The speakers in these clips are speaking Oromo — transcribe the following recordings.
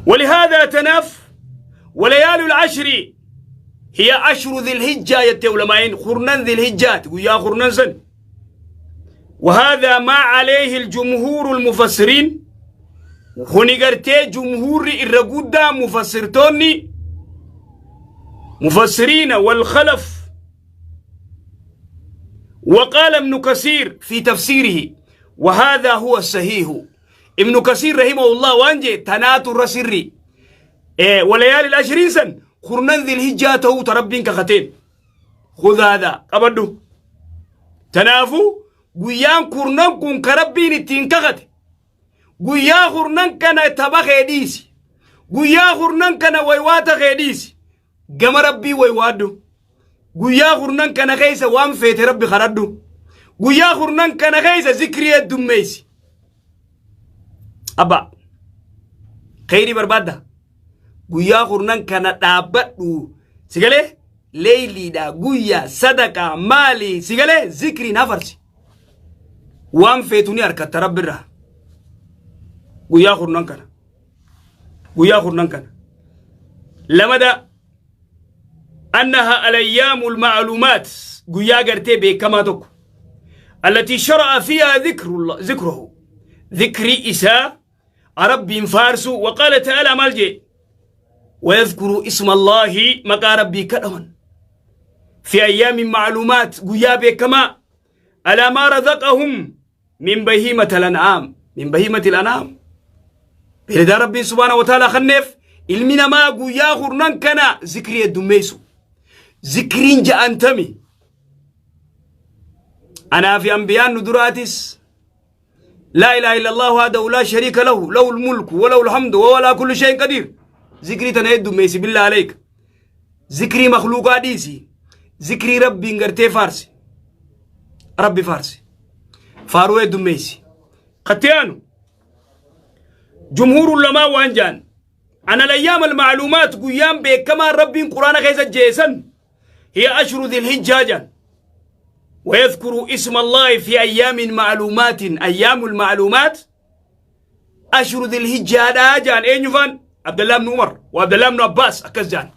ولهذا تناف وليال العشر هي عشر ذي الهجة يتي علماء خرنان ذي الهجات ويا خرنان سن. وهذا ما عليه الجمهور المفسرين. خني قرتي جمهور الرقودة مفسرتوني مفسرين والخلف. وقال ابن كثير في تفسيره وهذا هو الصحيح. ابن كثير رحمه الله وانجي تنات الرسري إيه وليالي العشرين سن خرنان ذي الهجة تو تربين كختين. خذ هذا قبدو تنافو قيان كرنان كون كربين التين كغت. قيا خرنان كان تبخ ديسي. قيا خرنان كان ويواتا خديسي. قم ربي ويوادو. قيا خرنان كان غيسة وان فيت ربي خردو. قيا خرنان كان غيسة ذكري الدميسي. أبا خيري بربادة. قيا خرنان كان تابدو سيقالي ليلي دا قيا صدقة مالي سيقالي ذكري نفرسي وان فيتوني أركت رب الرا. قيا خرنان كان قيا خرنان كان لمدى أنها الأيام المعلومات قيا قرتي بكما تك التي شرع فيها ذكر الله ذكره ذكر إساء رب فارس. وقال تعالى مالجي ويذكر اسم الله مقا ربي كلما في أيام معلومات قيا بكما على ما رزقهم من بهيمة الأنعام من بهيمة الأنعام. بلدا ربي سبحانه وتعالى خنف المنا ما قيا خرنان كان ذكري الدميسو ذكرين جاء أنتمي أنا في أنبياء ندراتس لا إله إلا الله وحده لا شريك له له الملك وله الحمد وهو على كل شيء قدير. ذكري تنهد ميسي بالله عليك ذكري مخلوقات ديسي ذكري ربي نغرتي فارسي ربي فارسي فاروي دميسي قتيانو. جمهور العلماء وانجان أنا الأيام المعلومات قيام بكما ربي القرآن غيظ جيسا هي أشهر ذي الحجة. ويذكر اسم الله في أيام معلومات أيام المعلومات أشهر ذي الحجة جان أين يفان عبد الله بن عمر وعبد الله بن عباس أكزجان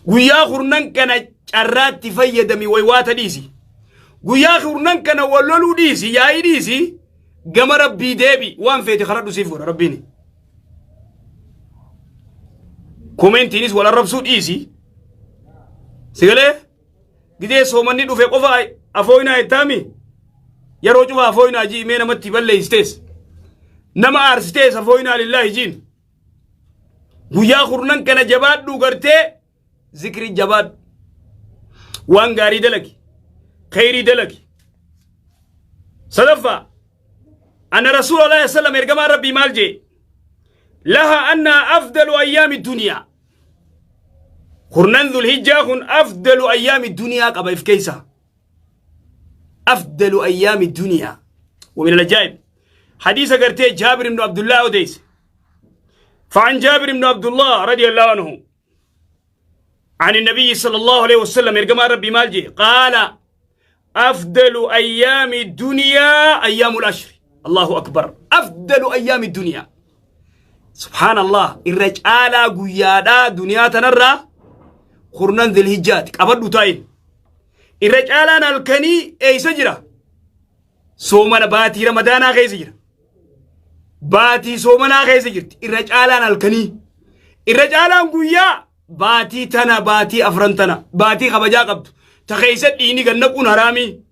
ويا خرنان كان جرات تفيدمي ويوات ديسي ويا خرنان كان ولولو ديسي يا ديسي قام ربي ديبي وان فيتي خرج سيفور ربيني كومنتينيس ولا رب سود إيسي سيقولي قدي سومني دو في قفا أفوينا يتامي يروجوا أفوينا جي مينا متي بلي يستيس نما أرستيس أفوينا لله جين ويا خرنان كان جباد دو قرتي ذكري جباد وان غاري دلك خيري دلك. صدفة أن رسول الله صلى الله عليه وسلم إرجما ربي مالجي لها أن أفضل أيام الدنيا خرنان ذو الحجة خن أفضل أيام الدنيا قبل في كيسة أفضل أيام الدنيا. ومن العجائب حديث قرتي جابر بن عبد الله وديس. فعن جابر بن عبد الله رضي الله عنه عن النبي صلى الله عليه وسلم إرجما ربي مالجي قال أفضل أيام الدنيا أيام العشر. الله أكبر أفضل أيام الدنيا سبحان الله. الرجال قيادا دنيا تنرى خرنان ذي الهجات أبدو تاين الرجال الكني أي سجرة سومنا باتي رمضان غي سجرة باتي سومنا غي سجرة الرجال الكني الرجال قيا باتي تنا باتي أفرنتنا باتي خبجا قبض تخيست إني قنقون هرامي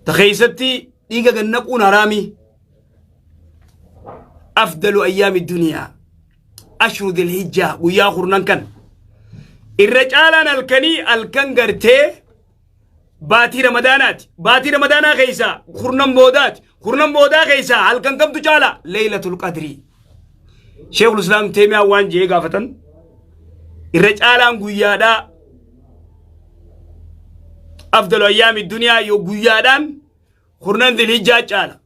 تخيستي إيجا قنقون هرامي. أفضل أيام الدنيا أشهر ذي الحجة ويا خرنان كان الرجال الكني الكنغرتي باتي رمضانات باتي رمضانا غيسا خرنان بودات خرنان بودا غيسا الكن كم تجالا ليلة القدر. شيخ الإسلام تيمية وان جي غافتن الرجال قيادا أفضل أيام الدنيا يو قيادان خرنان ذي الحجة جالا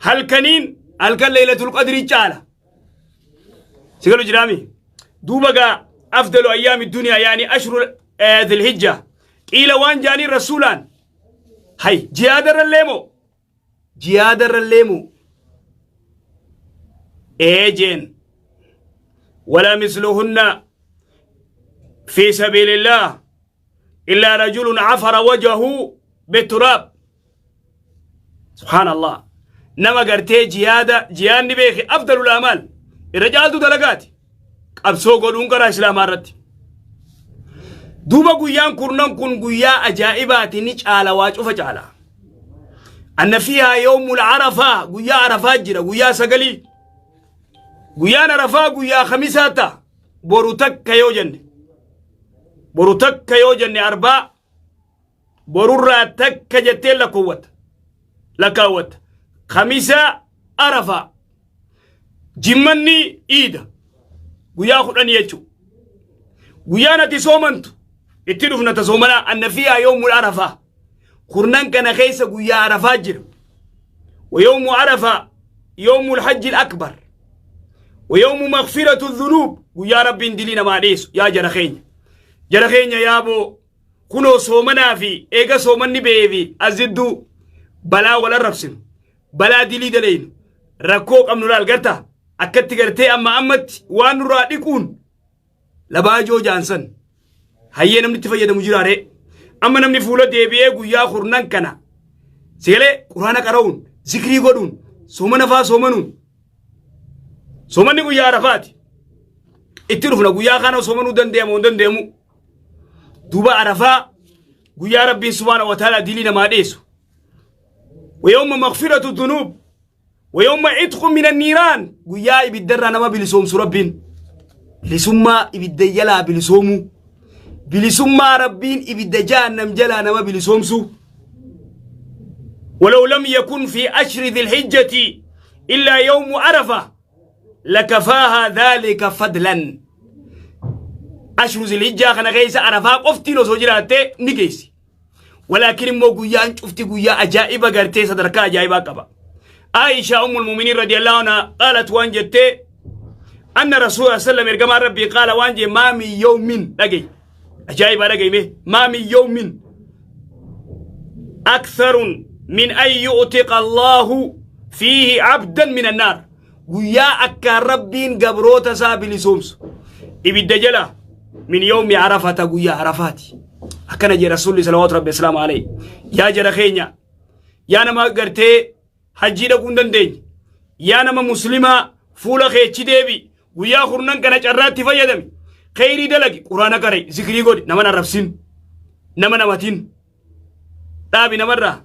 هل كنين هل كان ليلة القدر جالا سيقولوا جرامي دوبا أفضل أيام الدنيا يعني أشهر ذي الحجة. إلى وان جاني رسولان هاي جهاد الليمو Jihaada irrallee moo? Ee jeen. Walaa misluhunna fi sabiilillah illaa rajulun cafara wajahu bituraab. Subhaanallah. Nama gartee jihaada jihaadni beeki afdalul amaal irra caaltu dalagaati. Qabsoo godhuun karaa islaamaa irratti. Duuba guyyaan kurnan kun guyyaa ajaa'ibaati ni caala waa cufa caala. Anna fiihaa yawmul arafaa guyyaa arafaa jira guyyaa sagalii. Guyyaan arafaa guyyaa khamisaa ta'a. Boru takka yoo jenne. Boru takka yoo jenne arbaa borurraa takka jettee lakkoowwatta. Lakkaawwatta. Khamisaa arafaa. Jimmanni iida. Guyyaa 10 jechuudha. Guyyaan ati soomantu itti dhufna ta soomanaa anna fiihaa yawmul arafaa. Kurnan kana keessa guyyaa arafaa jira. ويوم عرفة يوم الحج الأكبر ويوم مغفرة الذنوب guyyaa rabbiin dilii namaa dhiisu yaa jara keenya jara keenya yaaboo kunoo soomanaa fi eega soomanni ba'ee fi as jidduu balaa wal arrabsinu balaa dilii daleynu rakkoo qabnu laal gartaa akkatti gartee amma ammatti waan nurraa dhiquun labaajoo jaansan hayyee namni itti fayyadamu jiraaree amma namni fuula deebi'ee guyyaa kurnan kana seelee quraana qara'uun zikrii godhuun soomana faa soomanuun soomanni guyyaa arafaati itti dhufna guyyaa kana soomanuu danda'amu hin danda'amu duuba arafaa guyyaa rabbiin subhaana wa ta'ala dilii namaa dheessu ويوم مغفرة الذنوب ويوم عتق من النيران guyyaa ibiddarraa nama bilisoomsu rabbiin bilisummaa ibidda jalaa bilisoomuu bilisummaa rabbiin ibidda jahannam jalaa nama bilisoomsu ولو لم يكن في عشر ذي الحجة إلا يوم عرفة لكفاها ذلك فضلا عشر ذي الحجة kana keessa arafaa qoftiin osoo jiraatte ni geessi walaakin immoo guyyaan cufti guyyaa ajaa'iba gartee sadarkaa ajaa'ibaa qaba Aisha ummul mu'miniin radiyallahu anha qaalat waan jettee anna rasuula sallam ergamaan rabbii qaala waan jee maa min yawmin dhagay ajaa'ibaa dhagay mee maa min yawmin aktharun min an yu'tiqa Allahu fiihi abdan min annaar guyyaa akkaan rabbiin gabroota isaa bilisoomsu ibidda jala min yawmi arafata guyyaa arafaati akkana jee rasuulli salawaatu rabbi islaamu alayhi yaa jara keenya yaa nama gartee hajjii dhaquu hin dandeenye yaa nama muslimaa fuula keechi deebi guyyaa kurnan kana carraatti fayyadami kheyrii dalagi quraana qarai zikrii godhi nama arrabsin nama namatin dhaabi namarraa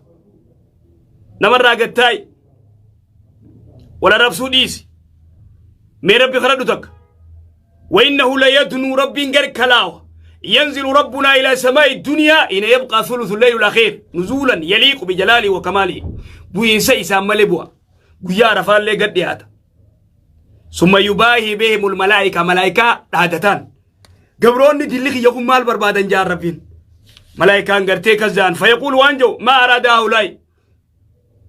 namarraa gattaa'i wal arrabsuu dhiisi mee rabbi kadhadhu takka وإنه ليدنو ربي غير كلاوة ينزل ربنا إلى سماء الدنيا حين يبقى ثلث الليل الأخير نزولا يليق بجلاله وكماله بوينسا إسام ملبوا guyyaa arafaallee gad dhiyaata ثم يباهي بهم الملائكة malaa'ika dhaadataan gabroonni dilli kiyya kun maal barbaadan jaan rabbiin malaa'ikaan gartee kas jaan فيقول waan jedhu ما أراد هؤلاء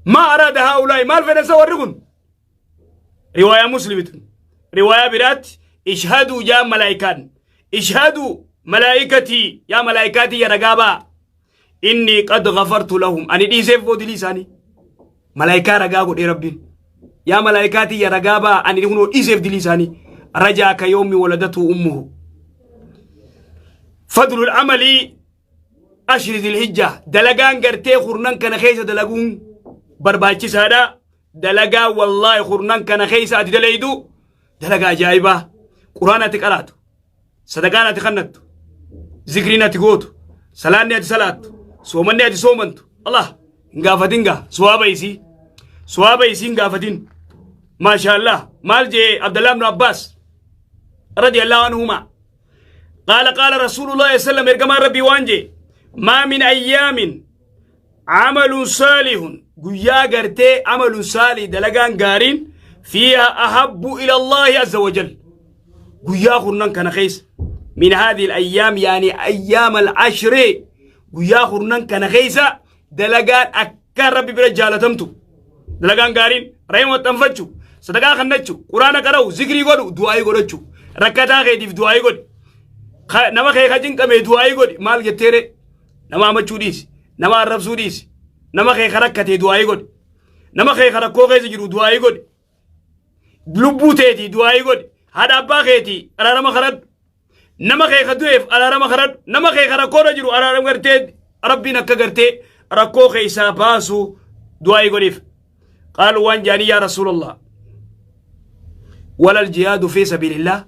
ما أراد هؤلاء maal fedhan sa warri kun riwaayaa muslimitun riwaayaa biraatti اشهدوا jaa malaa'ikaan اشهدوا ملائكتي yaa malaa'ikaatii ya ragaa ba'a إني قد غفرت لهم ani dhiiseef boodilii isaanii malaa'ikaa ragaa godhee rabbiin yaa malaa'ikaatii ya ragaa ba'a ani kunoo dhiiseef dilii isaanii رجع كيوم ولدته أمه فضل العمل عشر ذي الحجة dalagaan gartee kurnan kana keessa dalaguun barbaachisaadha dalagaa wallaahi kurnan kana keessa ati dalaydu dalagaa ajaa'ibaa quraan ati qaraatu sadaqaan ati kannattu zikriin ati gootu salaanni ati salaattu soomanni ati soomantu allah hin gaafatin gaa suwaaba isii suwaaba isii hin gaafatin maashaallah maal jee abdallah ibnu abbaas رضي الله عنهما قال قال رسول الله صلى الله عليه وسلم ergamaan rabbii waan jee ما من أيام عمل صالح guyyaa gartee عمل صالح dalagaan gaariin فيها أحب إلى الله عز وجل guyyaa kurnan kana keessa من هذه الأيام يعني أيام العشر guyyaa kurnan kana keessa dalagaan akka rabbi bira jaalatamtu dalagaan gaariin rahima maxxanfachuu sadaqaa kannachuu quraana qara'u zikrii godhu du'aayii godhachuu rakkataa keetiif du'aayii godhi nama kee ka cinqame du'aayii godhi maal jetteere nama amachuu dhiisi nama arrabsuu dhiisi nama kee ka rakkate du'aayii godhi Nama kee ka rakkoo keessa jiru du'aayii godhi. Lubbuu teetii du'aayii godhi. Haadha abbaa keetii araarama kadhadhu. Nama kee ka du'eef araarama kadhadhu. Nama kee ka rakkoorra jiru araarama gartee Rabbiin akka gartee rakkoo keessaa baasu du'aayii godhiif. Qaalu waan jaanii yaa Rasuulallah. Walal jihaadu fi sabiilillah.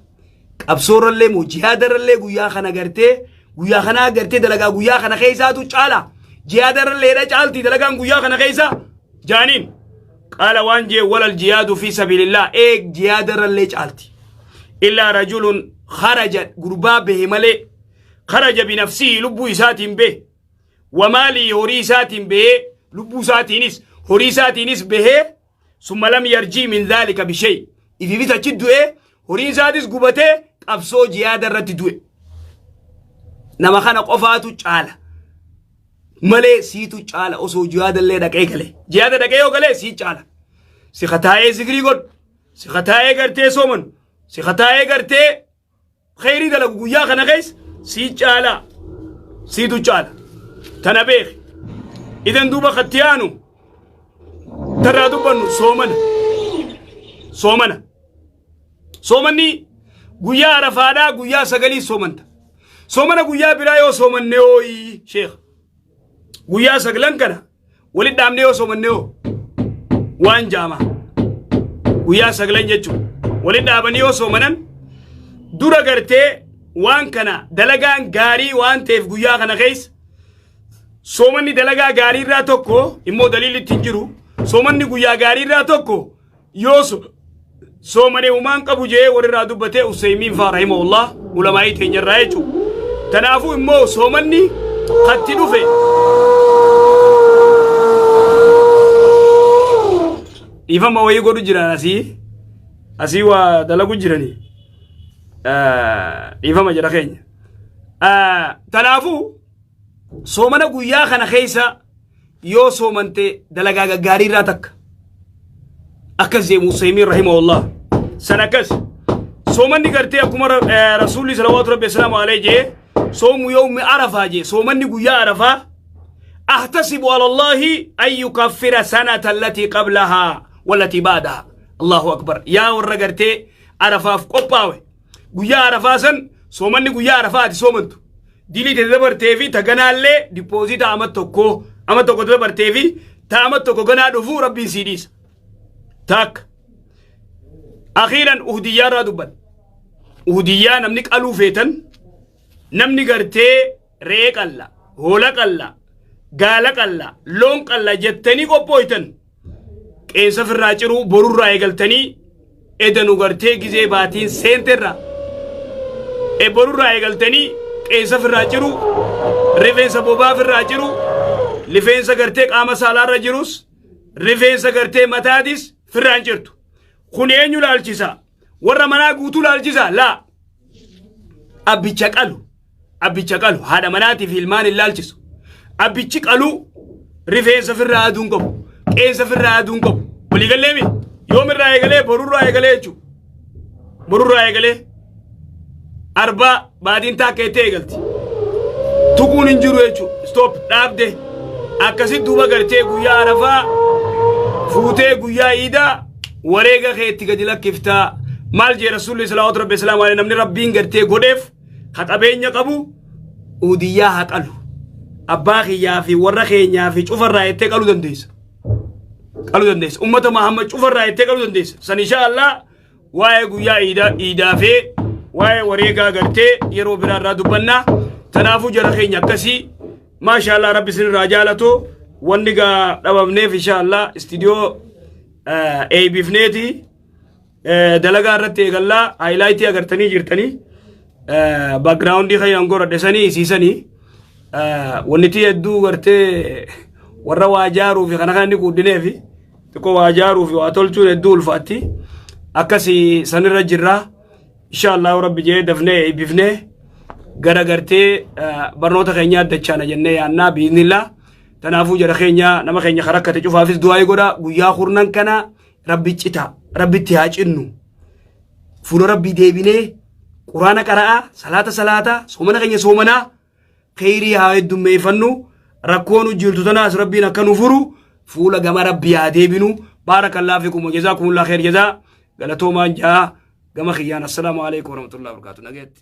Qabsoorrallee moo jihaadarrallee guyyaa kana gartee guyyaa kanaa gartee dalagaa guyyaa kana keessaatu caala. Jihaadarralleedha caalti dalagaan guyyaa kana keessa jaaniin. Qaala waan jee walal jihaadu fi sabiilillah eeg jihaadarrallee caalti. Illaa rajulun kharaja gurbaa bahe malee kharaja binafsihi lubbuu isaatiin bahe. Wamaalii horii isaatiin bahee lubbuu isaatiinis horii isaatiinis bahee summa lam yarjii min dhaalika bishey ifiifis achi du'ee horiin isaatis gubatee qabsoo jihaada irratti du'e. Nama kana qofaatu caala malee siitu caala osoo jihaada illee dhaqee gale. Jihaada dhaqee yoo galee sii caala. Si kataa'ee zikrii godhu, si kataa'ee gartee sooman, si kataa'ee gartee kheyrii dalagu guyyaa kana keessa sii caalaa siitu caala tana beeki idan duuba katti aanu tarraa dubbannu soomana soomana soomanni guyyaa arafaadhaa guyyaa sagalii soomanta soomana guyyaa biraa yoo soomanne hooyi sheekh guyyaa saglan kana walit dhaabnee yoo soomanne hoo waan jaama guyyaa saglan jechuun walit dhaabanii yoo soomanan dura gartee waan kana dalagaan gaarii waan ta'eef guyyaa kana keessa soomanni dalagaa gaarii irraa tokko immoo daliilli ittiin jiru soomanni guyyaa gaarii irraa tokko yoo soomane humaan qabu jee warri irraa dubbatee Useymiin faa rahimahullah ulamaa'ii teenya irraa jechuudha. Kanaafuu immoo soomanni katti dhufe dhiifama wayii godhu jiran asii asii waa dalagu jiranii dhiifama jara keenya. Kanaafuu soomana guyyaa kana keessa yoo soomante dalagaa gaggaarii irraa takka akkas jee Useymiin rahimahullah san akkas soomanni gartee akkuma rasuulli salawaatu rabbi assalaamu alayhi jee soomu yawmi arafaa jee soomanni guyyaa arafaa ahtasibu ala allahi an yukaffira sanata allatii qablahaa wallatii ba'daha allahu akbar yaa warra gartee arafaaf qophaawe guyyaa arafaa san soomanni guyyaa arafaa ati soomantu dilii tete dabartee fi ta ganaallee dippooziita ama tokko ama tokko tete dabartee fi ta ama tokko ganaa dhufuu rabbiin sii dhiisa. Takka. Akhiiran uhdiyyaa irraa dubban. Uhdiyyaa namni qaluu feetan namni gartee re'ee qalla, hoola qalla, gaala qalla, loon qalla jettanii qophooytan qeensa firraa ciruu borurraa eegaltanii edanu gartee gizee baatiin seenterra e borurraa eegaltanii qeensa firraa ciruu rifeensa bobaa firraa ciruu rifeensa gartee qaama saalaarra jirus rifeensa gartee mataatis firraa hin cirtu kun eenyu laalchisa warra manaa guutuu laalchisa laa abbicha qalu Abbicha qalu haadha manaatiif ilmaan hin laalchisu. Abbichi qalu rifeensa firraa aduun qabu. Qeensa firraa aduun qabu. Walii gallee mi? Yoom irraa eegalee borurraa eegalee jechuudha. Borurraa eegalee arbaa baatiin taakka jettee eegalti. Tuquun hin jiru jechuudha. Stop dhaabde. Akkasitti duuba gartee guyyaa arafaa fuutee guyyaa iidaa wareega kee itti gadi lakkiftaa. Maal jee rasuulli salawaatu rabbi salaamu alayhi namni rabbiin gartee godheef ka qabeenya qabu udiyyaa haa qalu abbaa kiyyaa fi warra keenyaa fi cufarraa jettee qaluu dandeessa qaluu dandeessa ummata Muhammad cufarraa jettee qaluu dandeessa san insha Allah waa'ee guyyaa iidaa iidaa fi waa'ee wareegaa gartee yeroo biraa irraa dubbannaa tanaafuu jara keenya akkasii maasha Allah rabbi isinirraa jaalatu wanni gaa dhabamneef insha Allah istiidiyoo eeybifneeti Dalagaa irratti eegallaa haayilaayitii agartanii jirtanii baakgiraawundii kan an godhadhe sanii isiisanii wanniti hedduu gartee warra waa jaaruu fi kana kan inni guddinee fi xiqqoo waa jaaruu fi waa tolchuun hedduu ulfaatti akkasii sanirra jirra insha Allah rabbi jee dafnee eebbifnee gara gartee barnoota keenyaa dachaana jennee yaannaa biiznillaa tanaafuu jara keenya nama keenya kan rakkate cufaafis du'aa godha guyyaa kurnan kana Rabbi cita rabbitti haa cinnu fuula rabbii deebinee quraana qara'aa salaata salaataa soomana keenya soomanaa kheyrii haa heddummeeffannu rakkoo nu jirtu tanaas rabbiin akka nu furu Fuula gama Rabbii haa deebinu. Baarakallaa fikum wa jazaakumullah kheer jazaa. Galatoomaan jaa gama kiyyaan, assalaamu alaikum warahmatullahi wabarakatuh. Nageetti.